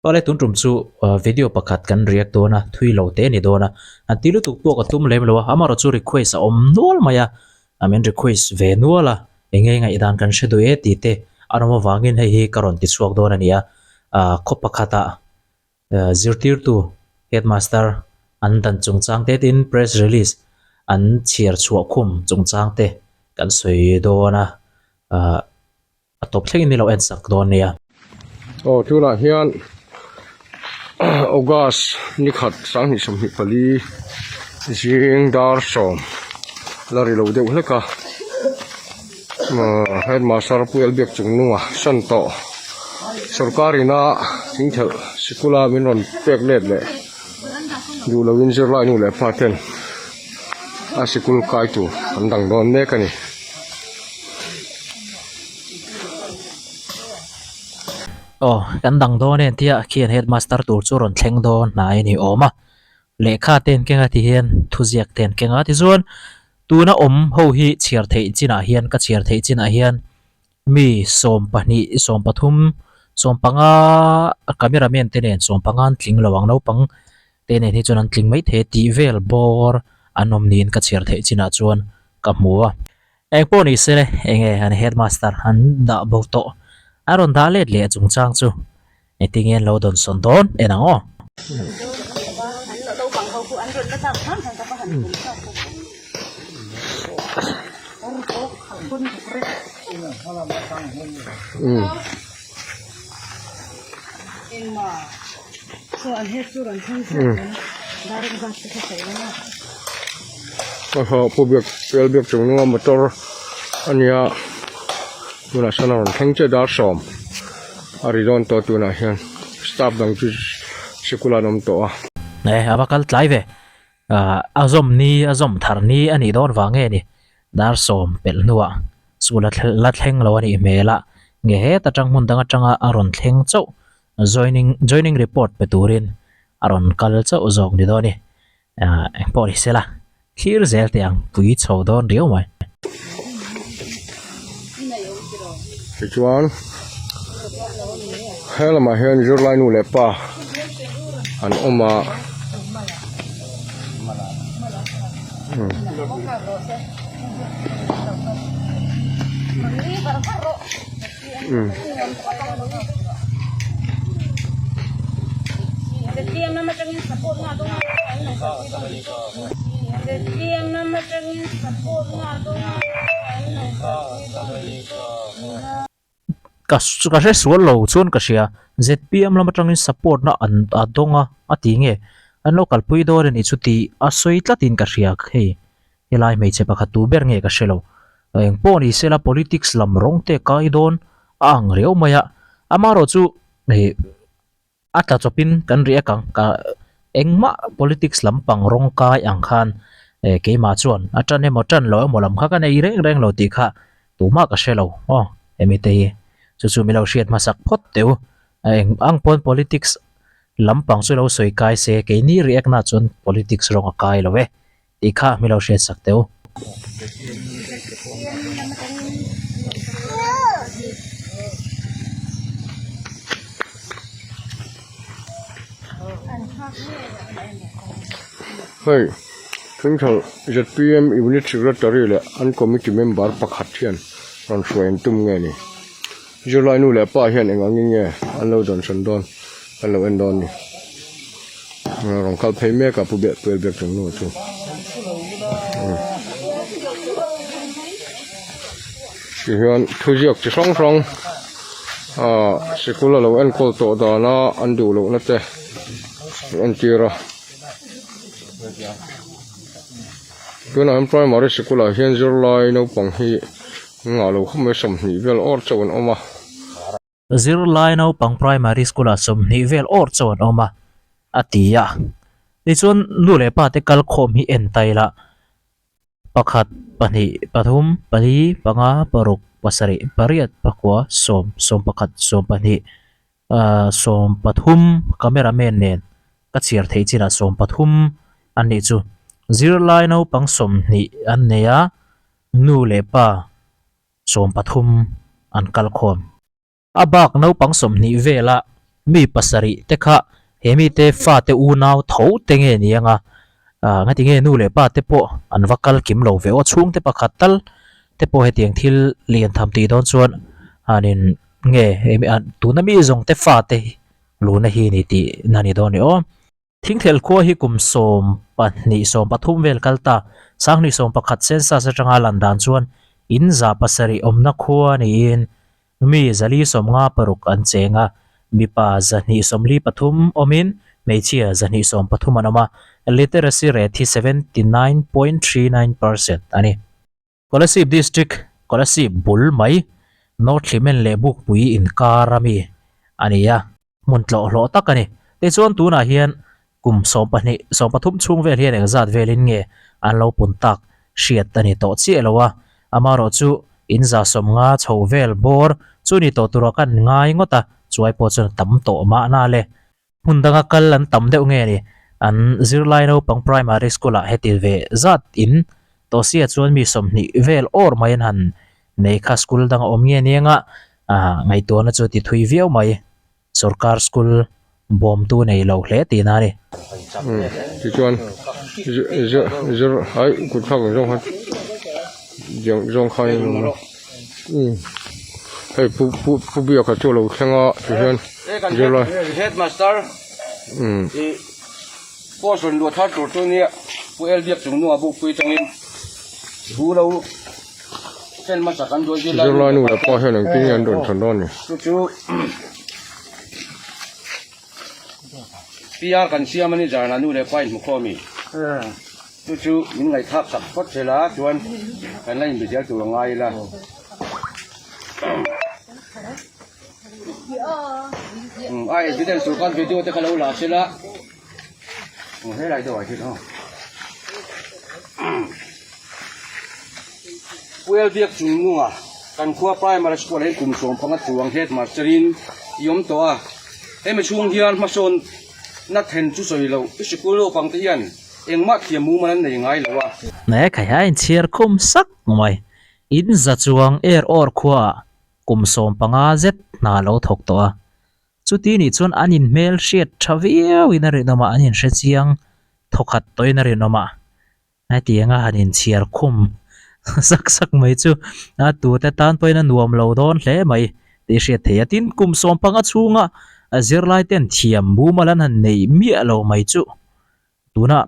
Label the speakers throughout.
Speaker 1: Pale tun tum chu video pakhat kan react dawn a, thui lo te a ni dawn a, han ti lutuk pawh ka tum lem lo a, amaherawh chu request a awm nual mai a, a min request ve nual a, enge ngaihdan kan hre duh e tih te an awm avangin hei hi ka rawn ti chhuak dawn a ni a, khaw pakhatah zirtirtu headmaster an dan chungchang te tin press release an chhiar chhuah khum chungchang te kan sawi dawn a. A tawp thlengin ni lo en sak dawn nia.
Speaker 2: Aw tunah hian August ni khat 2024 zing dar sawm la ri lo deuh hlek a headmaster Pu Elbiak Chungnunga san tawh sorkar ina thingthelh sikul a min rawn pek let leh duh loin zirlai nu leh pa ten a sikul kai tur an dang dawn mek a ni.
Speaker 1: Aw kan dang dawn em tia khian headmaster tur chu rawn thleng dawn hnai a ni awm a lehkha te an keng a ti hian thuziak te an keng a tichuan tuna awm ho hi chhiar theih chinah hian ka chhiar theih chinah hian mi 12 13 15 camera man te nen 15 an tling lo ang naupang te nen hi chuan an tling mai thei tih vel bawr an awm niin ka chhiar theih chinah chuan ka hmu a. Eng pawh ni se enge an headmaster an dah bo tawh a rawn dah let leh chungchang chu engtin nge an lo dawn sawn dawn en ang aw.
Speaker 2: Aw pu biak pial biak chung nunga motor a nia tunah sawn a rawn thleng chiah dar sawm a ri dawn tawh tunah hian staff dang chu sikul ah an awm tawh a.
Speaker 1: E a va kal tlai ve a zawm ni a zawm thar ni a nih dawn vang nge ni dar sawm pelh hnuah school a la thleng lo a nih hmel a nge het atang hmun dang atanga a rawn thleng chauh joining joining report pe turin a rawn kal chauh zawk ni dawn a ni. Ah eng pawh ni sela thlir zel teh ang pui chho dawn riau mai.
Speaker 2: Tichuan he lamah hian zirlai nu leh pa an awm a.
Speaker 1: Ka ka hre sual lo chuan ka hria zpm lam atangin support na an a dawng a a ti nge an lo kalpui dawn a nih chu tih a sawi tlatin ka hria hei helai hmeichhe pakhat tu ber nge ka hre lo. Eng pawh ni sela politics lam rawng te kai dawn a ang riau mai a, amaherawh chu hei a tla chawpin kan riak ang ka engmah politics lampang rawng kai ang khan eh keimah chuan a tan emaw tan lo emaw lam kha ka nei reng reng lo tih kha tumah ka hre lo aw hemi te hi chu chu milo hriat hmasak phawt teh u eng ang pawn politics lampang chu lo sawi kai se keini riak na chuan politics rawng a kai lo e. Tih kha mi lo hriat sak teh u.
Speaker 2: Hei Central zpm Unit Secretary leh an Committee member pakhat hian rawn hruai an tum nge ni? Zirlai nu leh pa hian eng angin nge an lo dawnsawn dawn an lo en dawn ni? Rawn kal phei mek a pu biak puel biak chung nu chu. Ti hian thuziak chi hrang hrang ah sikul a lo enkawl tawh dana an duh lohna te an entir a. Tunah hian primary sikul ah hian zirlai naupang hi ngah lo khawp mai 20 vel awr chauh an awm a.
Speaker 1: Zirlai naupang primary school ah 20 vel awr chauh an awm a, a ti a. Tichuan nu leh pa te kal khawm hi en ta ila, pakhat, pahnih, pathum, pali, panga, paruk, pasarih, pariat, pakua, sawm, sawmpakhat, sawmpahnih, ahh 13 camera man nen ka chhiar theih chinah 13 an nih chu. Zirlai naupang 20 an nei a, nu leh pa 13 an kal khawm. A bak naupang 20 vela. Mi pasarih te kha he mite fate unau tho te nge ni anga ah ngati nge nu leh pa te pawh an va kal kim lo ve aw chhungte pakhat tal te pawh hetiang thil lian tham tih dawn chuan han in nge hemi an tuna mi zawng te fate luna hi ni tih na ni dawn ni aw. Thingthel khua hi kum 12 13 vel kal ta, Sanghnih 11 census atanga lan dan chuan in 700 awmna khua niin mi 456 an cheng a, mipa 243 awmin hmeichhia 213 an awm a, literacy rate hi 79.39% a ni. Kolasib District, Kolasib bul mai, North Hlimen leh Bukpui inkar a mi a ni a, hmun tlawh hlawh tak a ni. Tichuan tunah hian kum 12, 13 chhung vel hian engzat velin nge an lo pun tak hriat a ni tawh chiah lo a, amaherawh chu in 150 chho vel bawr chu ni tawh tura kan ngai ngawt a, chuai pawh chuan a tam tawh mahna le. Hmun danga kal an tam deuh nge ni? An zirlai naupang primary school ah heti ve zat in Tosia chuan mi 20 vel awr mai an han nei kha school danga awm nge ni anga ah ngaihtuahna chu ti thui viau mai. Sorkar school bawmtu nei lo hle tihna a ni.
Speaker 2: Umm tichuan zir zir ai kut thlak ang zawng khan zawng khan in awm a umm. Hei pu pu pu biaka chu a lo thleng a tihian zirlai
Speaker 3: Headmaster
Speaker 2: umm
Speaker 3: i post rawn luah thar tur chu nia pu el biak chung hnungah bukpui tangin thu lo thlen hmasa kan duai zirlai
Speaker 2: zirlai nu leh pa hian engtin nge an rawn chhan dawn ni
Speaker 3: chu chu PR kan siam a ni zan ah nu leh pa in hmu khawm i chu chu min ngaihthlak sak phawt zel a chuan kan la inbe zel tur a ngai ila. A evidence tur khan video te kha lo la sela helai deuh ah hian aw. Puel biak chung nunga kan khua primary school ah hian kum 15 chuang headmaster in i awm tawh a hemi chhung hian hmasawn na then chu sawi loh i sikul naupang te hian engmah thiam mumal an nei ngai lo a.
Speaker 1: Hne khai a inchhiar khum sak mai. In za chuang er awr khuaah kum 15 zet hna lo thawk tawh a. Chuti nih chuan an inhmel hriat tha viauin a rinawm a, an inhre chiang thawkhat tawhin a rinawm a. Hetianga han inchhiar khum sak sak mai chu a tute tan pawhin a nuam lo dawn hle mai tih hriat theih a. Tin, kum 15 chhunga zirlai ten thiam mumal an han neih miah lo mai chu tuna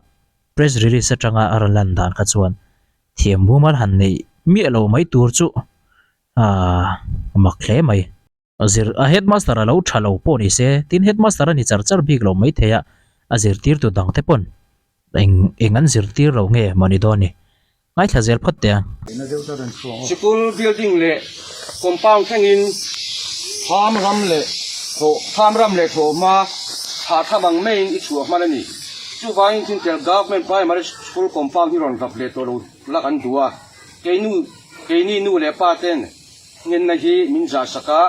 Speaker 1: press release atanga a rawn lan dan kha chuan thiam mumal han neih miah lo mai tur chu a mak hle mai. Zir a headmaster a lo tha lo pawh ni se, tin headmaster a ni char char bik lo mai thei a, a zirtirtu dang te pawn eng eng an zirtir lo nge maw ni dawn ni. Ngaithla zel phawt teh ang.
Speaker 3: Sikul building leh compound thlengin thlam ram leh thaw thlam ram leh thawhhma thah tham ang maiin i chhuah hman a ni. Chuvangin Thintel Government Primary School compound hi rawn rap leh tawh lo lak an duh a, keinu keini nu leh pa ten Ngenna hi min zah sak a,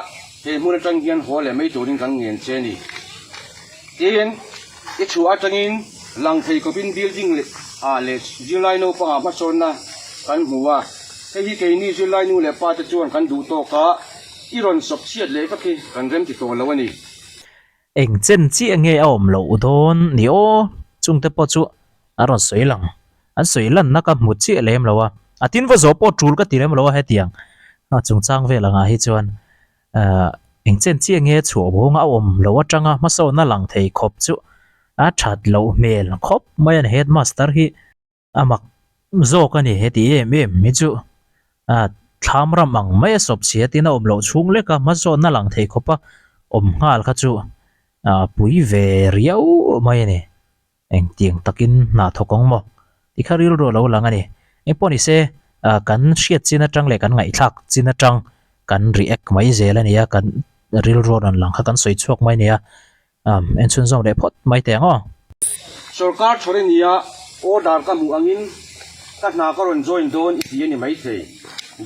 Speaker 3: he hmun atang hian haw leh mai turin kan ngen che a ni. Tin, i chhuah atangin lang thei khawpin building leh ah leh zirlai naupangah hmasawnna kan hmu a, hei hi keini zirlai nu leh pa te chuan kan duh tawk a, i rawn sawp chhiat leh vek hi kan rem ti tawh lo a ni.
Speaker 1: Eng chen chiah nge a awm loh dawn ni aw? Chungte pawh chu an rawn sawi lang. An sawi lanna ka hmu chiah lem lo a. A tin va zawh pawh tul ka ti lem lo a hetiang chungchang vel angah hi chuan eng chen chiah nge chhuah vawng a awm loh atanga hmasawnna lang thei khawp chu a that loh hmel khawp mai a ni. Headmaster hi A mak zawk a ni heti em em hi chu a thlam ram ang mai a sawp chhia tin a awm loh chhung lek a hmasawnna lang thei khawp a awm nghal kha chu a pui ve riau mai a ni. Engtiang takin hna thawk ang maw tih kha rilru a lo lang a ni. Engpawh ni se kan hriat chin atang leh kan ngaihthlak chin atang kan react mai zel a ni a, kan rilru a rawn lang kha kan sawi chhuak mai a ni a. Um, en chhunzawm leh phawt mai teh ang aw.
Speaker 3: Sorkar thaw reng nia order ka hmuh angin ka hna ka rawn join dawn i ti a ni maithei.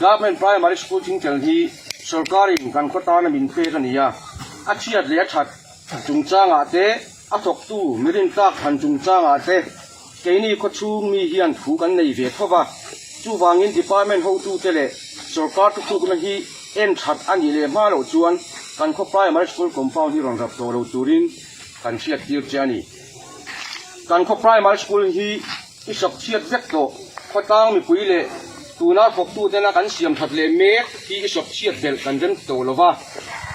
Speaker 3: Government Primary School Thingtel hi sorkarin kan khaw tana min pek a ni a, a chhiat leh a that chungchangah te, a thawktu mi rintlak thlan chungchangah te keini khaw chhung mi hian thu kan nei ve tho va. Chuvangin department hotute leh sorkar thutlukna hi en that a nih leh hma loh chuan. Kan khaw Primary School compound hi rawn rap tawh lo turin kan hriat tir che a ni. Kan khaw Primary School hi i sawp chhiat vek tawh. Khawtlang mipui leh tuna thawktutena kan siam that leh mek hi i sawp chhiat belh kan rem ti tawh lo va,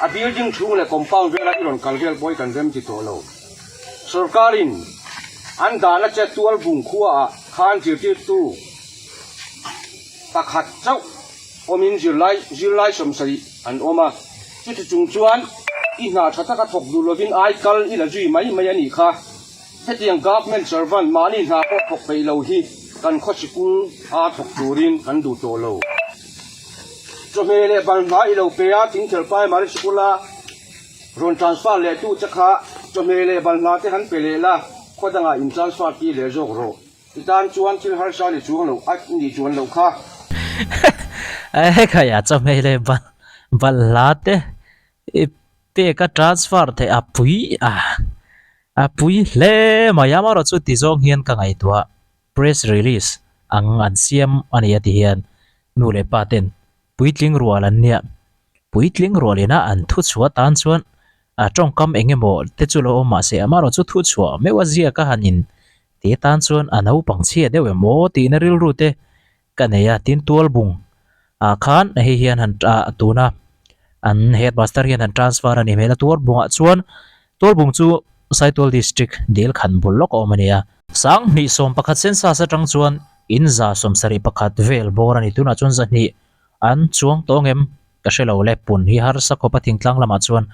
Speaker 3: a building chhung leh compound vela i rawn kal vel pawh hi kan rem ti tawh lo. Sorkarin an dahna che tualbung khuaah khan zirtirtu pakhat chauh awmin zirlai zirlai sawmsarih an awm a, chuti chung chuan i hna tha taka thawk duh lovin ai kal i la zui mai mai a nih kha. Hetiang government servant mahni hna pawh thawk peih lo hi kan khaw sikul a thawk turin kan duh tawh lo. Chawhmeh leh balhna i lo pe a, Thingthel Primary School a rawn transfer leh tu che kha chawhmeh leh balhna te han pe leh la, khaw dangah in transfer tir leh zawk rawh. I tan chuan thil harsa ni chuang loh a ni chuan loh kha.
Speaker 1: Hekhaiah chawhmeh leh balhla te i pek a transfer theih a pui a a pui hle mai a amaherawh chu ti zawng hian ka ngaihtuah press release ang an siam a ni a ti hian nu leh pa ten puitling rual an nia puitling rual ina an thu chhuah tan chuan a tawngkam eng emaw te chu lo awm mahse amaherawh chu thu chhuah meuh a ziak a han in ti tan chuan a naupang chhia deuh em aw tihna rilru te ka nei a tin tualbung ah khan hei hian han ah tuna an headmaster hian han transfer a ni hmel a tualbungah chuan tualbung chu Saitual district dil khan bul lawk a awm a ni a. Sanghnih 11 census atang chuan in 171 vel bawr a ni tunah chuan zahnih an chuang tawh ang em ka hre lo le pun hi harsa khawp a thingtlang lamah chuan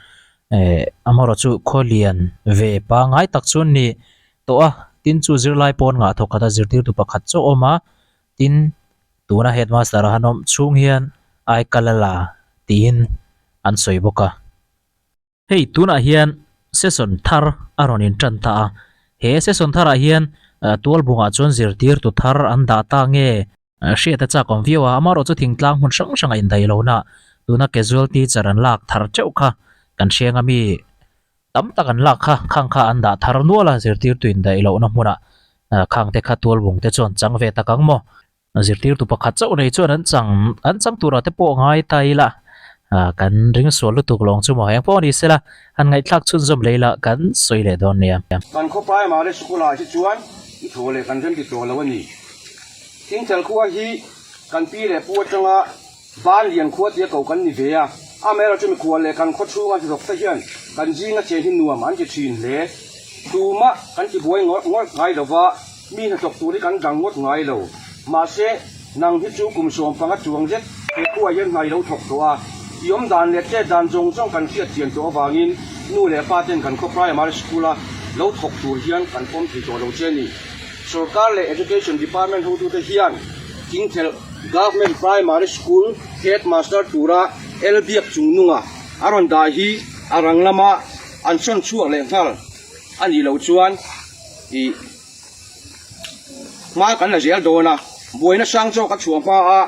Speaker 1: eh amaherawh chu khawlian ve pangngai tak chu an ni tawh a tin chu zirlai pawn ngah thawk khat a zirtirtu pakhat chauh a awm a tin tuna headmaster a han awm chhung hian aikal a la tiin an sawi bawk a. Hei tunah hian session thar a rawn in tan ta a he session tharah hian tualbungah chuan zirtirtu thar an dah ta nge hriat a chak awm viau a amaherawh chu thingtlang hmun hrang hrang a indaih lohna tuna casual teacher an lak thar teuh kha kan hriang a mi Tam tak an lak kha, khang kha an dah thar nual a, zirtirtu indaih lohna hmunah khang te kha tualbung te chuan chang ve tak ang maw? Zirtirtu pakhat chauh nei chuan an chang an chang turah te pawh ngai ta ila, kan ring sual lutuk lawng chu maw? Eng pawh ni sela, han ngaihthlak chhunzawm leh ila kan sawi leh dawn nia.
Speaker 3: Kan khaw primary school ah hi chuan i thaw leh kan remti tawh lo a ni. Thingthel khua hi kan pi leh pu atanga Ban lian khua tia ko kan ni ve a, amaherawhchu mikhual leh kan khaw chhunga hnathawk te hian kan zinga chen hi nuam an ti thin hle. Tumah kan ti buai ngawt ngawt ngai lo va, mi hnathawk tur hi kan dang ngawt ngai lo. Mahse, nang hi chu kum 15 chuang zet he khuaah hian hna i lo thawk tawh a, i awm dan leh chet dan zawng zawng kan hriat chian tawh avangin nu leh pa ten kan khaw primary school-a lo thawk tur hian kan pawm thei tawh lo che a ni. Sorkar leh Education Department hotute hian thingthelh Government Primary School Headmaster tura El Biak Chungnunga a rawn dah hi a rang lama an sawn chhuak leh nghal a nih loh chuan ih hma kan la zel dawn a, buaina sang zawk a chhuah hma a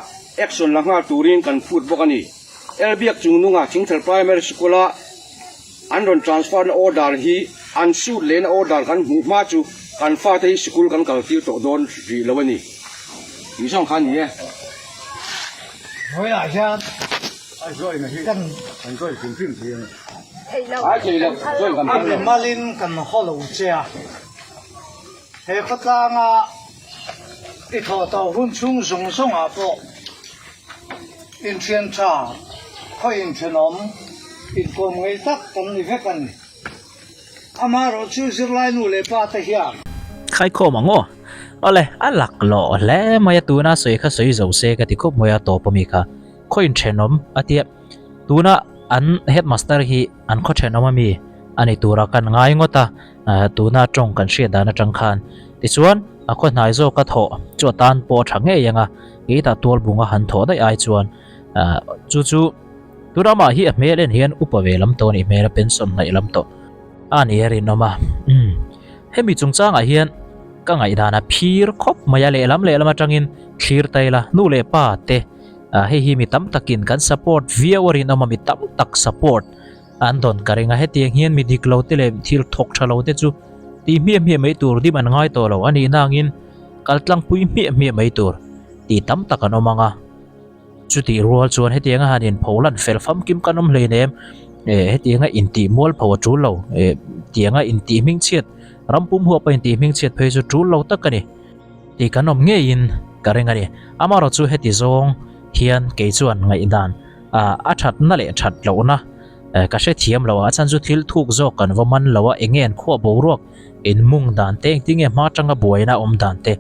Speaker 3: action la nghal turin kan phut bawk a ni. El Biak Chungnunga Thingthel Primary School-a An rawn transfer na order hi an suit lehna order kan hmuh hma chu kan fate hi sikul kan kal tir tawh dawn rih lo a ni tih zawng kha a ni e.
Speaker 4: Hnuaiah hian kan a mimalin kan haw lo che a, he khawtlanga i thawh tawh hun chhung zawng zawngah pawh Inthian tha, khaw inthenawm, inkawm ngei tak kan ni vek a ni. Amaherawh chu zirlai nu leh pa te hian.
Speaker 1: Khaikhawm ang aw. Awle, a laklawh hle mai a, tuna sawi kha sawi zo se ka ti khawp mai a, tawp ami kha khaw inthenawm a tia. Tuna an headmaster hi an khaw thenawm ami a ni tura kan ngai ngawt a, tuna tawng kan hriat dan atang khan. Tichuan, a khaw hnai zawka thawh chu a tan pawh a tha ngei ang a, keitah tual bunga han thawh daih ai chuan chu chu tuna amah hi a hmel en hian upa ve lam tawh a nih hmel a, pension hnaih lam tawh a ni a rinawm a. Umm, hemi chungchangah hian ka ngaihdan a phir khawp mai a, lehlam lehlam atangin thlir ta ila, nu leh pa te hei hi mi tam takin kan support viau a rinawm a, mi tam tak support An dawn ka ring a, hetiang hian mi dik lo te leh thil thawk tha lo te chu tih hmiah hmiah mai tur dim an ngai tawh lo a nih nangin kal tlangpui hmiah hmiah mai tur tih tam tak an awm ang a. Chutih rual chuan hetianga han inpho lan fel famkim kan awm hleinem. Eh hetianga intih mualpho a tul lo eh tianga intih hmingchhiat ram pum huapa intih hmingchhiat phei chu tul lo tak a ni tih kan awm ngeiin ka ring a ni. Amaherawhchu chu heti zawng hian kei chuan ngaihdan ah a thatna leh that lohna eh ka hrethiam lo a, a chhan chu thil thuk zawk kan va man lo a, enge an khuah boruak inmung dan te engtin nge hma atanga buaina awm dan te.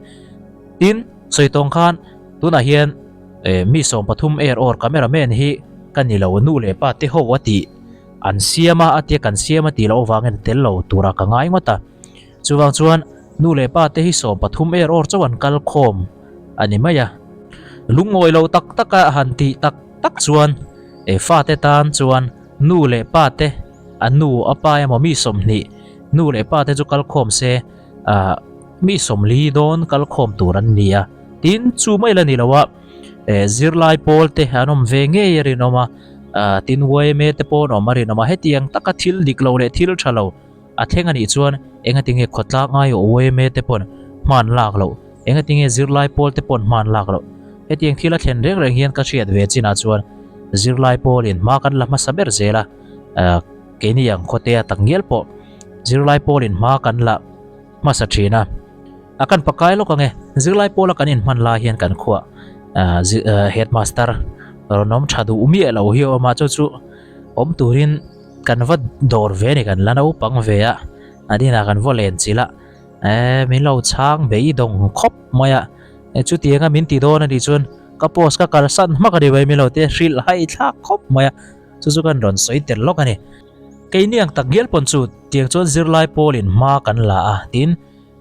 Speaker 1: Tin, sawi tawng khan tunah hian eh mi 13 er awr cameraman hi ka ni lo nu leh pa te ho a tih an siam a a tia kan siam a tih loh avangin a tel lo tura ka ngai ngawt a. Chuvang chuan nu leh pa te hi 13 er awr chauh an kal khawm a ni mai a. Lungngawi lo tak tak a han tih tak tak chuan eh fate tan chuan nu leh pa te a nu a pa emaw mi 20 nu leh pa te chu kal khawm se ah Mi 40 dawn kal khawm tur an ni a, tin chu mai la ni lo a, eh zirlai pawl te an awm ve ngei a rinawm a, ah tin yma te pawh an awm a rinawm a, hetiang taka thil dik lo leh thil tha lo a thleng a nih chuan engatinge khawtlak ngaiawh yma te pawn hman lak loh, engatinge zirlai pawl te pawn hman lak loh, hetiang thil a thlen reng reng hian ka hriat ve chinah chuan zirlai pawlin hma kan la hmasa ber zel a, ah keini ang khawtea takngial pawh zirlai pawlin hma kan la. Hmasa thin a. A kan pakai lawk ange. Zirlai pawla kan inhman lai hian kan khuah headmaster rawn awm tha duh miah lo hi a awm a, chu chu awm turin kan va dawr ve a ni, kan la naupang ve a, a dinah kan vaw len chilh a, eh min lo chhang beidawng khawp mai a, chutianga min ti dawn a nih chuan ka post ka kalsan hmak a ni mai min lo ti a, hrilh hai thlak khawp mai a, chu chu kan rawn sawi tel lawk a ni. Keini ang tak ngial pawn chu tiang chuan zirlai pawlin hma kan la a, tin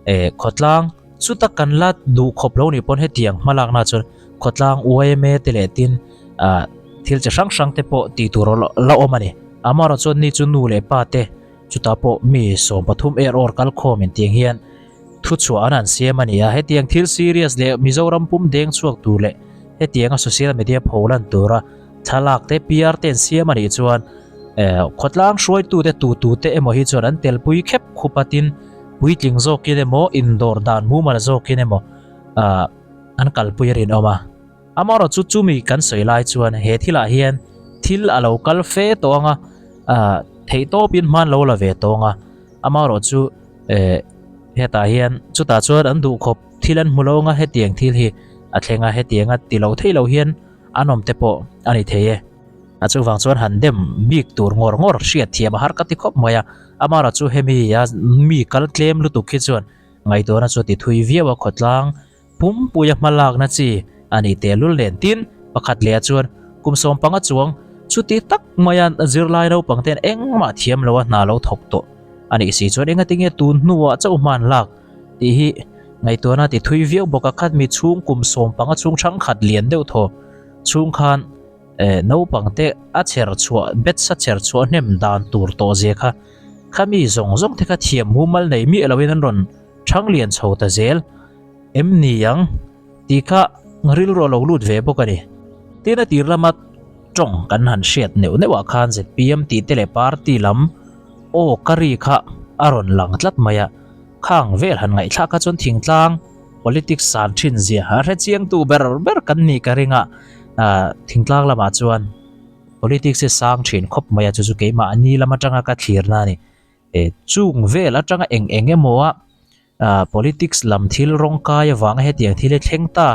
Speaker 1: eh khawtlang chuta kan la duh khawp lo nih pawn hetiang hmalakna chuan khawtlang yma te leh tin ah thil chi hrang hrang te pawh tih tur la awm a ni. Amaherawh chuan ni chu nu leh pa te chutah pawh mi 13 er awr kal khawm in tiang hian thuchhuah an han siam a ni a, hetiang thil serious leh Mizoram pum deng chhuak tur leh hetianga social media pholan tura thlalak te PR te an siam a nih chuan eh khawtlang hruaitute tutute emaw hi chuan an telpui khep khup a tin puitling zawkin emaw indawr dan mumal zawkin emaw ah an kalpui a rinawm a. Amaherawh chu chumi kan sawi lai chuan he thilah hian thil a lo kal fe tawh ang a, ah theihtawpin hman lo la ve tawng a, amaherawh chu eh hetah hian chutah chuan an duhkhawp thil an hmu lo ang a, hetiang thil hi a thleng a, hetianga ti lo theih lo hian an awm te pawh a ni thei e. A chuvang chuan han dem bik tur ngawr ngawr hriat thiam a har ka ti khawp mai a, amaherawh chu hemi a mi kal tlem lutuk hi chuan ngaihtuahna chu a ti thui viau a, khawtlang Pumpuia hmalakna chi a ni tehlul nen tin pakhat leh ah chuan kum 15 chuang chuti tak maia zirlai naupang ten engmah thiam lo a hna lo thawk tawh a nih si chuan engatinge tun hnuah chauh hman lak tih hi ngaihtuahna ti thui viau bawk a khat mi chhung kum 15 chhung thangkhat lian deuh thaw chhung khan eh naupang te a chher chhuah batch a chher chhuah hnem dan tur tawh zia kha khami zawng zawng te kha thiam mumal nei miah loin an rawn thang lian chho ta zel. Em ni ang? Tih kha rilru a lo lut ve bawk a ni. Tin a tir lama tawng kan han hriat neuh neuh ah khan zpm tih te leh party lam aw ka ri kha a rawn lang tlat mai a. Khang vel han ngaihthlak kha chuan thingtlang politics san thin zia a hre chiangtu ber ber kan nih ka ring a. Thingtlang lamah chuan politics hi sang thin khawp mai a, chu chu keimahni lam atanga ka thlirna a ni. Chung vel atanga eng eng emaw a Ah politics lam thil rawng kai avanga hetiang thil hi thleng ta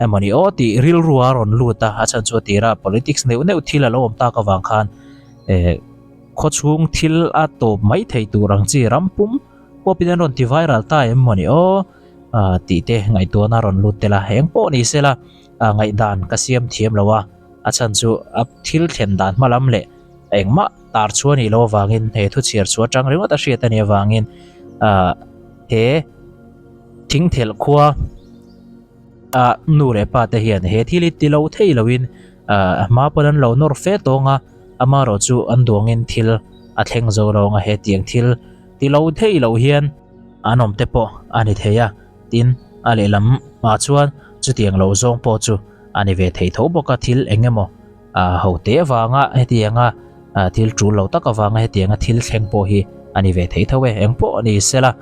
Speaker 1: emaw ni aw tih rilru a rawn lut a, a chhan chu a tira politics neuh neuh thil a lo awm tak avang khan eh khawchhung thil a tawp mai thei tur ang chi ram pum huapin an rawn ti viral ta em maw ni aw ah tih te ngaihtuahna a rawn lut tel a, eng pawh ni sela ah ngaihdan ka siam thiam lo a, a chhan chu a thil thlen dan hma lam leh engmah tar chu a nih loh avangin he thu chhiar chu atang ringawt a hriat a nih avangin ah he thingthelh khua ah nu leh pa te hian he thil hi ti lo thei loin ah a hma pawn an lo nawr fe tawng a amaherawh chu an duangin thil a thleng zo lo ang a hetiang thil ti lo thei lo hian an awm te pawh a ni thei a tin a lehlam ah chuan chutiang lo zawng pawh chu a ni ve thei tho bawk a thil eng emaw. Ah ho te avanga hetianga ah thil tul lo tak avanga hetianga thil thleng pawh hi a ni ve thei tho e, eng pawh a ni sela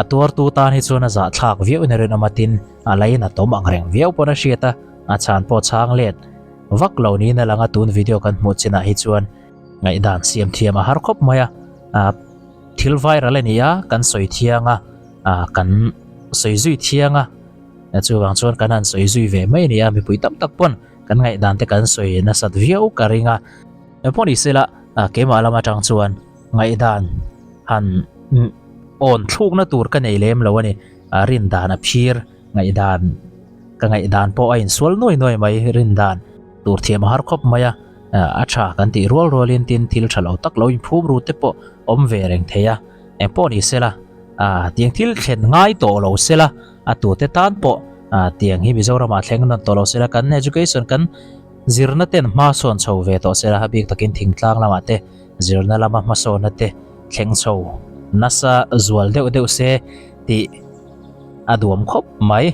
Speaker 1: a tuartu tan hi chuan a zahthlak viau in a rinawm a tin a lain a tawm ang reng viau pawn a hriat a, a chhan pawh chhang let vak lo niin a lang a tun video kan hmuh chinah hi chuan. Ngaihdan siam thiam a har khawp mai a, thil viral a ni a, kan sawi thiang a, kan sawi zui thiang a, chuvang chuan kan han sawi zui ve mai a ni a, mipui tam tak pawn kan ngaihdan te kan sawi nasat viau ka ring a. Pawh ni sela keimah lam atang chuan ngaihdan han awn thlukna tur ka nei lem lo a ni, rindan a phir ngaihdan ka ngaihdan pawh a insual nuai nuai mai rindan tur thiam a har khawp mai a, a tha kan tih rual rualin tin thil tha lo tak lo inphum ru te pawh awm ve reng thei a, engpawh ni sela tiang thil thlen ngai tawh lo sela a tute tan pawh tiang hi Mizoramah thleng nawn tawh lo sela kan education kan Zirna ten hmasawn chho ve tawh sela a bik takin thingtlang lamah te zirna lama hmasawnna te thleng chho nasa zual deuh deuh se tih a duam khawp mai.